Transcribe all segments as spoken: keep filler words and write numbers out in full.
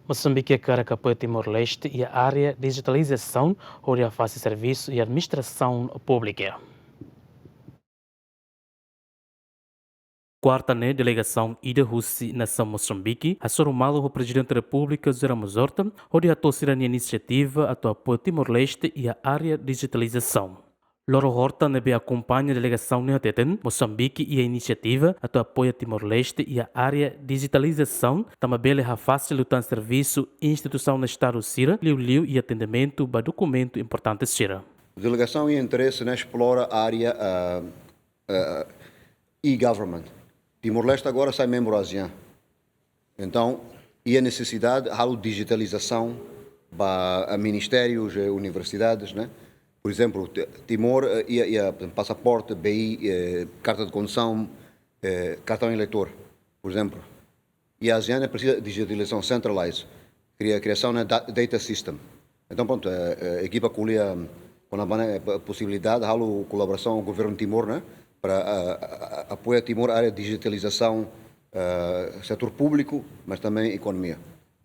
Mosambike hakarak apoia Timor-Leste iha área dijitalizasaun hodi hafase servisu iha administrasaun públika. Kuarta ne'e delegasaun ida husi nasaun Mosambike hasoru malu ho Prezidente Repúblika José Ramos Horta hodi hato'o sira-nia inisiativa atu apoia Timor-Leste iha área dijitalizasaun. Loro Horta ne'ebé akompaña delegasaun ne'e hateten, Mosambike iha inisiativa atu apoia Timor-Leste iha área dijitalizasaun, tanba bele hafase liután servisu instituisaun Estadu sira, liuliu iha atendimentu ba dokumentu importante sira. Delegasaun iha interese ne'e esplora área, ah, ah, e-government. Timor-Leste agora sai membru ASEAN. Entaun, iha nesesidade halo dijitalizasaun ba, ah, ministérius, eh, universidades, né? Por exemplo, Ti-, Timor, eh, iha, iha pasaporte, B I, eh, karta de kondusaun, eh, kartaun eleitór, por exemplo. Iha ASEAN ne'e presiza dijitalizasaun centralized, kria-, kriasaun ne'e da-, data system. Entaun, prontu, eh, eh, ekipa ko'alia kona-ba ne'e, eh, po-, posibilidade halo kolaborasaun ho governu Timor, né, para, ah, ah, ah, apoia Timor área dijitalizasaun, eh, setór públiku, mas também ekonomia.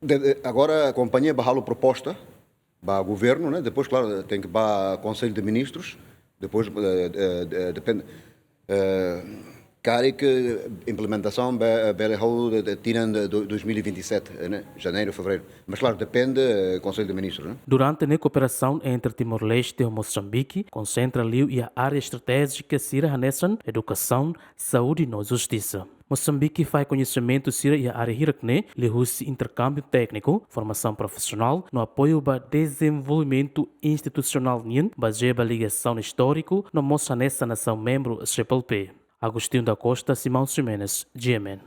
De, de, agora, kompañia bá halo proposta ba governu, né, depois, klaru, tenke bá Konsellu de Ministrus, depois, eh, eh, eh, depende, eh, karik implementasaun be-, bele halo de, de, tinan de, de dois mil e vinte e sete, eh, né, janeiru, fevereiru. Mas, klaru, depende, eh, Konsellu de Ministrus, né? Durante ne'e kooperasaun entre Timor-Leste ho Mosambike konsentra liu iha área estratéjika sira hanesan edukasaun, saúde no justisa. Mosambike fahe koñesimentu sira iha área hirak-ne'e liuhusi interkámbiu tékniku, formasaun profisionál no apoiu ba dezenvolvimentu institusionál nian, bazeia ba ligasaun istóriku no mós hanesan nasaun membru C P L P. Agostinho da Costa, Simão Ximenes, G M N.